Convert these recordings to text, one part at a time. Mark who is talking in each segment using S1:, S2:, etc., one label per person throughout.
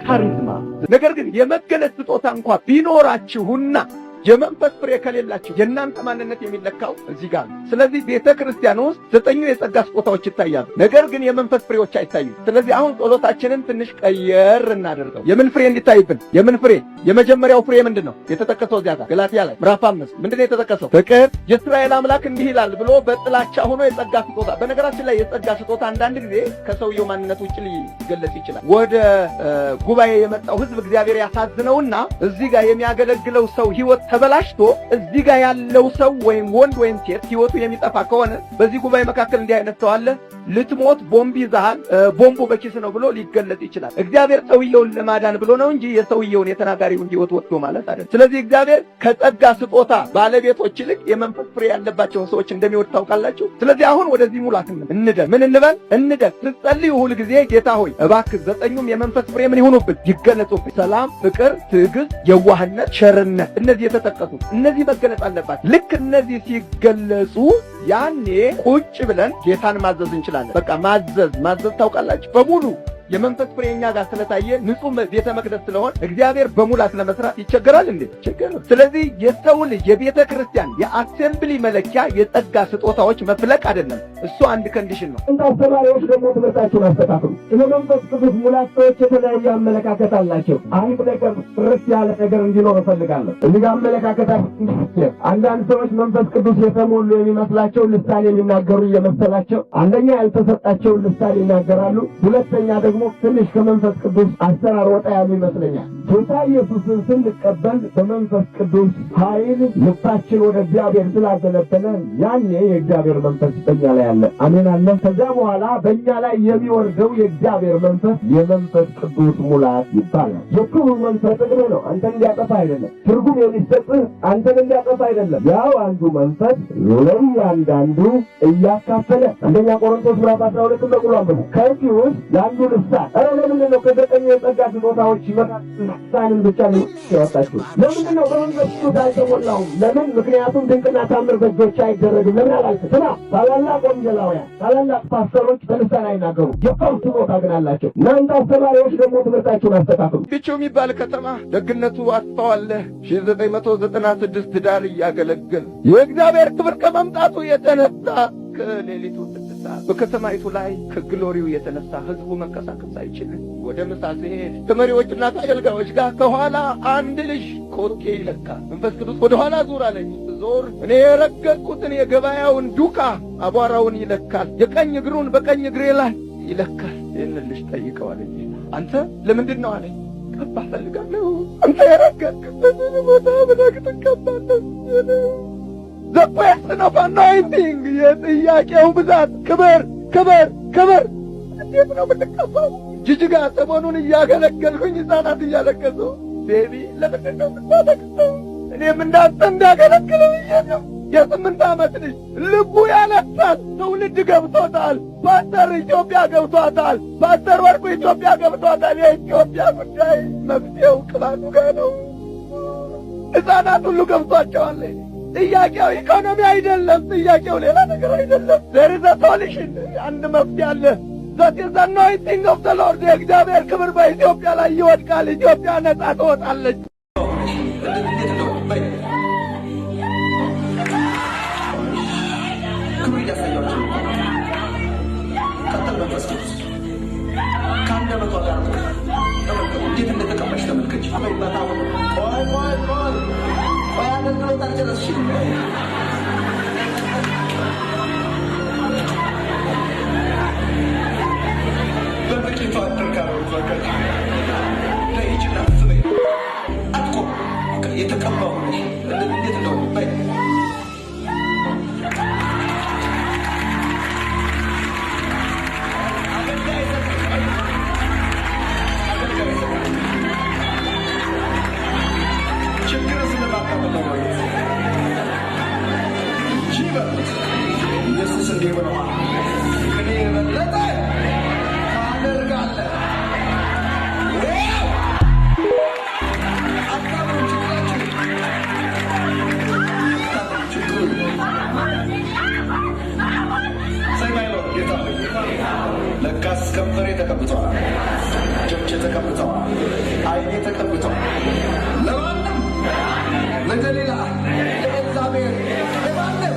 S1: Charisma። ነገር ግን የመገለጥ ስጦታ እንኳ ቢኖራችሁና የመንፈስ ፍሬ ከሌላችሁ የእናንተ ማንነት የሚለካው እዚህ ጋር ነው። ስለዚህ ቤተ ክርስቲያን ውስጥ ዘጠኙ የጸጋ ስጦታዎች ይታያሉ፣ ነገር ግን የመንፈስ ፍሬዎች አይታዩም። ስለዚህ አሁን ጸሎታችንን ትንሽ ቀየር እናደርገው። የምን ፍሬ እንዲታይብን? የምን ፍሬ? የመጀመሪያው ፍሬ ምንድን ነው የተጠቀሰው? እዚያ ጋር ገላትያ ላይ ምዕራፍ 5 ምንድን ነው የተጠቀሰው? ፍቅር። የእስራኤል አምላክ እንዲህ ይላል ብሎ በጥላቻ ሆኖ የጸጋ ስጦታ። በነገራችን ላይ የጸጋ ስጦታ አንዳንድ ጊዜ ከሰውየው ማንነት ውጭ ሊገለጽ ይችላል። ወደ ጉባኤ የመጣው ሕዝብ እግዚአብሔር ያሳዝነውና እዚህ ጋር የሚያገለግለው ሰው ህይወት ተበላሽቶ እዚህ ጋር ያለው ሰው ወይም ወንድ ወይም ሴት ህይወቱ የሚጠፋ ከሆነ በዚህ ጉባኤ መካከል እንዲህ አይነት ሰው አለ፣ ልትሞት ቦምብ ይዘሃል፣ ቦምቡ በኪስ ነው ብሎ ሊገለጽ ይችላል። እግዚአብሔር ሰውየውን ለማዳን ብሎ ነው እንጂ የሰውየውን የተናጋሪውን ህይወት ወጥቶ ማለት አይደለም። ስለዚህ እግዚአብሔር ከጸጋ ስጦታ ባለቤቶች ይልቅ የመንፈስ ፍሬ ያለባቸውን ሰዎች እንደሚወድ ታውቃላችሁ። ስለዚህ አሁን ወደዚህ ሙላት እንደግ። ምን እንበል? እንደግ። ስትጸልዩ ሁል ጊዜ ጌታ ሆይ እባክህ ዘጠኙም የመንፈስ ፍሬ ምን ይሁኑብን? ይገለጹብን። ሰላም፣ ፍቅር፣ ትዕግስት፣ የዋህነት፣ ቸርነት፣ እነዚህ የተጠቀሱት እነዚህ መገለጽ አለባቸው። ልክ እነዚህ ሲገለጹ ያኔ ቁጭ ብለን ጌታን ማዘዝ እንችላለን። በቃ ማዘዝ ማዘዝ ታውቃላችሁ፣ በሙሉ የመንፈስ ፍሬ እኛ ጋር ስለታየ ንጹህ ቤተ መቅደስ ስለሆን እግዚአብሔር በሙላት ለመስራት ይቸገራል እንዴ? ይቸገራል። ስለዚህ የሰው ልጅ የቤተ ክርስቲያን የ assembly መለኪያ የጸጋ ስጦታዎች መፍለቅ አይደለም። እሱ አንድ condition ነው።
S2: እንደ አስተማሪዎች ደግሞ ትምህርታችሁን አስተካክሉ። ስለ መንፈስ ቅዱስ ሙላት ሰዎች የተለያየ አመለካከት አላቸው። አንድ ነገር ጥርት ያለ ነገር እንዲኖር እፈልጋለሁ። እዚህ ጋር አመለካከታችን አንዳንድ ሰዎች መንፈስ ቅዱስ የተሞሉ የሚመስላቸው ልሳን የሚናገሩ እየመሰላቸው አንደኛ ያልተሰጣቸውን ልሳን ይናገራሉ፣ ሁለተኛ ደግሞ ትንሽ ከመንፈስ ቅዱስ አሰራር ወጣ ያሉ ይመስለኛል። ጌታ ኢየሱስን ስንቀበል በመንፈስ ቅዱስ ኃይል ልባችን ወደ እግዚአብሔር ስላዘነበለ ያኔ የእግዚአብሔር መንፈስ በእኛ ላይ አለ። አሜን አለ። ከዚያ በኋላ በእኛ ላይ የሚወርደው የእግዚአብሔር መንፈስ የመንፈስ ቅዱስ ሙላት ይባላል። የክብሩ መንፈስ ጥቅም ነው፣ አንተን እንዲያጠፋ አይደለም። ትርጉም የሚሰጥህ አንተን እንዲያጠፋ አይደለም። ያው አንዱ መንፈስ ለእያንዳንዱ እያካፈለ አንደኛ ቆሮንቶስ ምዕራፍ 12 በቁሉ አንብቡ። ከዚህ ውስጥ ለአንዱ ልሳን፣ ኧረ ለምንድን ነው ከዘጠኙ የጸጋ ስጦታዎች መካከል ልሳንን ብቻ ያወጣችሁ? ለምንድን ነው በመንፈስ ቅዱስ አልተሞላሁም? ለምን? ምክንያቱም ድንቅና ታምር በእጆች አይደረግም። ለምን አላልክም? ስማ፣ ታላላቅ ወንጌላውያን፣ ታላላቅ ፓስተሮች በልሳን አይናገሩም። የፈውስ ስጦታ ግን አላቸው። እናንተ አስተማሪዎች ደግሞ ትምህርታችሁን አስተካክሉ።
S1: ቢቸው የሚባል ከተማ ደግነቱ አስፋዋለህ 1996 ትዳር እያገለገለ የእግዚአብሔር ክብር ከመምጣቱ የተነሳ ከሌሊቱ 6 ሰዓት በከተማይቱ ላይ ከ glory ው የተነሳ ህዝቡ መንቀሳቀስ አይችልም። ወደ ምሳ ስሄድ ከመሪዎችና ከአገልጋዮች ጋር ከኋላ አንድ ልጅ ኮቴ ይለካል። መንፈስ ቅዱስ ወደ ኋላ ዙር አለኝ። ዞር እኔ የረገጥኩትን የገበያውን ዱካ አቧራውን ይለካል። የቀኝ እግሩን በቀኝ እግሬ ላይ ይለካል። ይህን ልጅ ጠይቀው አለኝ። አንተ ለምንድን ነው አለኝ። ቀባ ፈልጋለሁ። አንተ የረገጥክበትን ቦታ ብለህ ትቀባለህ። The question of anointing፣ የጥያቄው ብዛት፣ ክብር ክብር ክብር። እንዴት ነው የምትቀባው? ጅጅጋ ሰሞኑን እያገለገልኩኝ ሕፃናት እያለቀሱ፣ baby ለምንድን ነው የምታለቅሰው? እኔም እንዳንተ እንዳገለግል ብዬ ነው። የ8 ዓመት ልጅ ልቡ ያለቅሳል። ትውልድ ገብቶታል። ፓስተር ኢትዮጵያ ገብቷታል። ፓስተር ወርቁ ኢትዮጵያ ገብቷታል። የኢትዮጵያ ጉዳይ መፍትሄው ቅባቱ ጋር ነው። ሕፃናት ሁሉ ገብቷቸዋል። ጥያቄው ኢኮኖሚ አይደለም። ጥያቄው ሌላ ነገር አይደለም። There is a solution፣ አንድ መፍትሄ አለ። That is anointing of the Lord። የእግዚአብሔር ክብር በኢትዮጵያ ላይ ይወድቃል። ኢትዮጵያ ነጻ ትወጣለች።
S3: እንዴት ነው በይ፣ ክብር እያሳያችሁ ነው። ቀጥል። መንፈስ ቅዱስ ከአንደበቷ ጋር ነው። ተመልከቱ፣ እንዴት እንደተቀባሽ ተመልከች። በይባት አሁን። ቆይ ቆይ ቆይ ቆይ፣ አገልግሎት አልጨረስሽም። በጥቂቱ አትርካሮች በቃ ለይችና ስበይ አትቆም። የተቀባው ነሽ። እንዴት እንደሆነ በይ። አገልጋይ ሰጠኝ። አገልጋይ ሰጠኝ። ችግር ስለማታመጣው ነው። እንጂ በሉት። ኢየሱስ እንዲህ ብለዋል፣ ከእኔ የበለጠ ታደርጋለህ። Wow! አታምኑም ችግራችሁ፣ አታምኑም ችግሩ። Say my Lord፣ ጌታ ሆይ፣ ለካስ ከንፈሬ ተቀብተዋል፣ እጆቼ ተቀብተዋል። አይኔ ተቀብቷል። ለማንም ለገሊላ፣ ለኤልዛቤል፣ ለማንም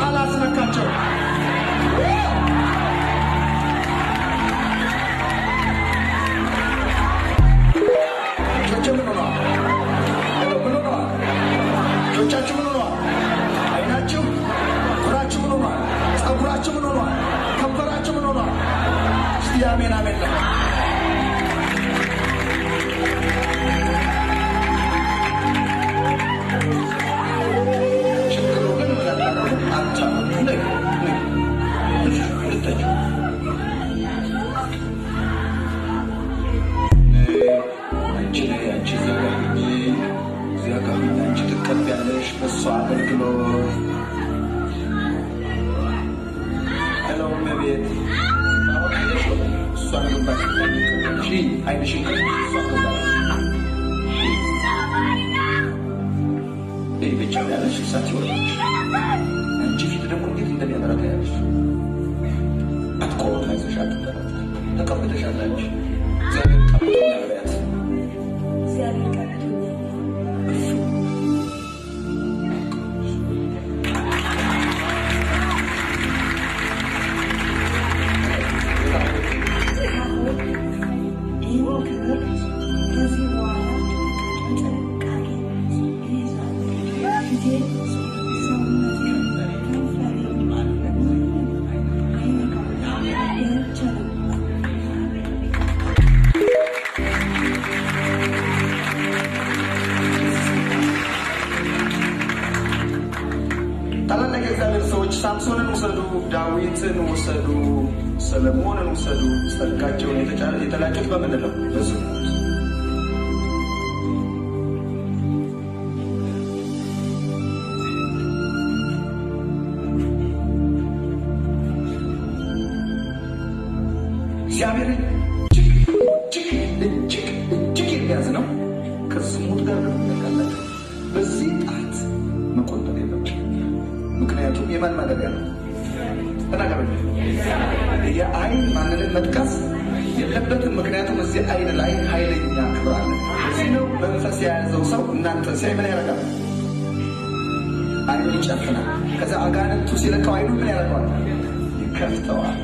S3: አላስነካቸው። እጆቼ ምን ሆነዋል? ምን ሆነዋል? እጆቻችሁ ምን ሆነዋል? አይናችሁ፣ እግራችሁ ምን ሆኗል? ጸጉራችሁ ምን ሆኗል? ከንፈራችሁ ምን ሆኗል? እስቲ አሜን አሜን ነው። ችግሩ ግን ምን አታደርጉም? አታምኑም። ነይ ነይ ሁለታችሁ አንቺ ነይ፣ አንቺ እዚያ ጋር ሁኚ፣ እዚያ ጋር ሁኚ። አንቺ ትቀቢያለሽ በእሷ አገልግሎት። Hello እመቤት፣ አሁን አይነሽ እሷን ግንባር እሺ፣ አይንሽን ከፍተሽ እሷን ግንባር ይህ ብቻ ያለሽ እሳት ይወርዳል። አንቺ ፊት ደግሞ እንዴት እንደሚያበራ ታያለሽ። አትቆም፣ አይዞሽ፣ አትጠራጠሪ። ተቀብተሻል አንቺ። እግዚአብሔር ቀብቶኛል በያት።
S4: እግዚአብሔር ቀብቶኛል። ይህን ክብር ከዚህ በኋላ በጥንቃቄ እይዛለሁ። ፊቴን፣ ሰውነቴን፣ ከንፈሬን ምንም አይነካም። አይቻልም።
S3: ታላላቅ የእግዚአብሔር ሰዎች ሳምሶንን ውሰዱ፣ ዳዊትን ውሰዱ፣ ሰለሞንን ውሰዱ። ጸጋቸውን የተላጩት በምንድን ነው? በዝሙት። እግዚአብሔር እጅግ እጅግ እጅግ እጅግ የሚያዝነው ከዝሙት ጋር ነው። ታውቃላችሁ፣ በዚህ ጣት መቆጠብ የለብንም። ምክንያቱም የማን ማደሪያ ነው? ተናገሩ። የአይን ማንንም መጥቀስ የለበትም። ምክንያቱም እዚህ አይን ላይ ኃይለኛ ክብር አለ። እዚህ ነው መንፈስ የያዘው ሰው እናንተ ሲያይ ምን ያደርጋል? አይኑን ይጨፍናል። ከዛ አጋንንቱ ሲለቀው አይኑን ምን ያደርገዋል? ይከፍተዋል።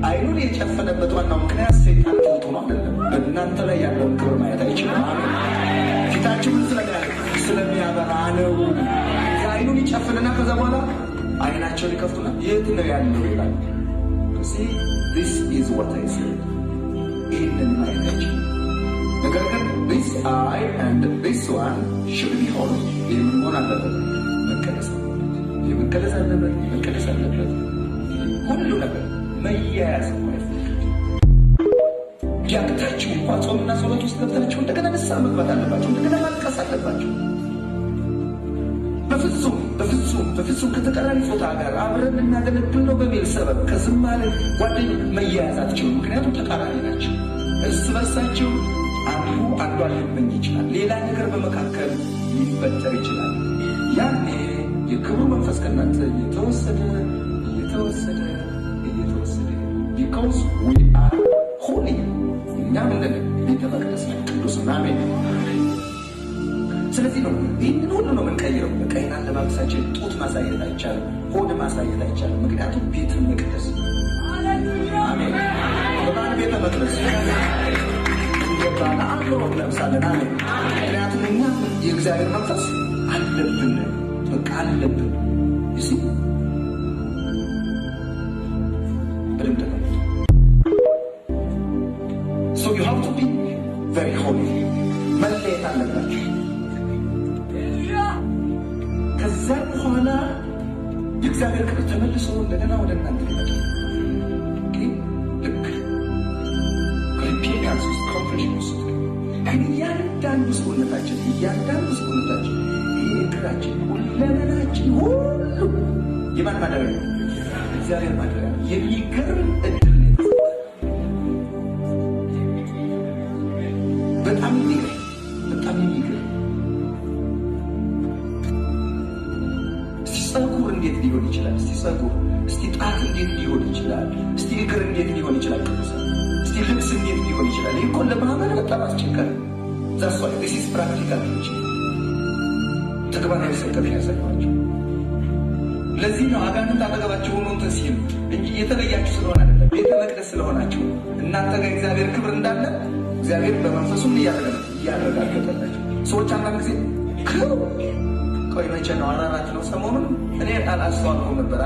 S3: አይኑን የጨፈነበት ዋናው ምክንያት ሰይጣን ትሁት ሆኖ አይደለም። በእናንተ ላይ ያለውን ክብር ማየት አይችልም። አሜን። ፊታችሁ ምን ስለሚያደርግ ስለሚያበራ ነው። አይኑን ይጨፍንና ከዛ በኋላ አይናቸውን ይከፍቱና የት ነው ያለው ይላል። See, this is what I said. ይህንን ማየት አይችልም። ነገር ግን this eye and this one should be holy. ይህ ምን መሆን አለበት? መቀደስ አለበት። ይህ መቀደስ አለበት። መቀደስ አለበት። ሁሉ ነገር መያያዝ እኮ አይፈቅድም። ቢያቅታችሁ እንኳ ጾምና ጸሎት ውስጥ ገብታችሁ እንደገና ንስሐ መግባት አለባችሁ። እንደገና ማልቀስ አለባችሁ። በፍጹም በፍጹም በፍጹም ከተቃራኒ ጾታ ጋር አብረን እናገለግል ነው በሚል ሰበብ ከዝማሬ ጓደኛ መያያዝ አትችሉም። ምክንያቱም ተቃራኒ ናቸው። እርስ በርሳቸው አንዱ አንዷን ሊመኝ ይችላል። ሌላ ነገር በመካከል ሊፈጠር ይችላል። ያኔ የክብሩ መንፈስ ከእናንተ እየተወሰደ እየተወሰደ እየተወሰደ፣ because we are holy። እኛ ምንድን ቤተ መቅደስ ነን፣ ቅዱስ ነን። አሜን። ስለዚህ ነው ይህንን ሁሉ ነው የምንቀይረው። በቀይን አለባበሳችን ጡት ማሳየት አይቻልም፣ ሆድ ማሳየት አይቻልም። ምክንያቱም ቤተ መቅደስ ነው። አሜን። በማን ቤተ መቅደስ እንደ ባለ አእምሮ እንለብሳለን። አሜን። ምክንያቱም እኛ የእግዚአብሔር መንፈስ አለብን፣ በቃ አለብን። ይሲ በደንብ ተቀምጡ። So you have to be very holy። መለየት አለባችሁ። ከዛ በኋላ የእግዚአብሔር ክብር ተመልሶ እንደገና ወደ እናንተ ይመጣል። Okay? ልክ repentance ውስጥ confession ውስጥ ግን እያንዳንዱ ሰውነታችን ይሄ እግራችን፣ ሁለመናችን ሁሉ የማን ማደሪያ ነው? እግዚአብሔር ማደሪያ ነው። የሚገርም እድል ነው የተሰጠን። በጣም የሚገርም፣ በጣም የሚገርም። እስቲ ጸጉር እንዴት ሊሆን ይችላል? እስቲ ጸጉር፣ እስቲ ጣት እንዴት ሊሆን ይችላል? እስቲ እግር እንዴት ሊሆን ይችላል? ቅዱሳን፣ እስቲ ልብስ እንዴት ሊሆን ይችላል? ይህ እኮ ለማመን በጣም አስቸጋሪ። That's why this is practical teaching። ተግባራዊ ስብከት ያሳያቸው። ለዚህ ነው አጋንንት አጠገባችሁ ሆኖ እንትን ሲሉ እንጂ የተለያችሁ ስለሆነ አይደለም፣ ቤተ መቅደስ ስለሆናችሁ እናንተ ጋር እግዚአብሔር ክብር እንዳለ እግዚአብሔር በመንፈሱም እያረጋገጠላቸው። ሰዎች አንዳንድ ጊዜ ቆይ መቼ ነው? አራራት ነው ሰሞኑን እኔ አላስተዋልኩም ነበር።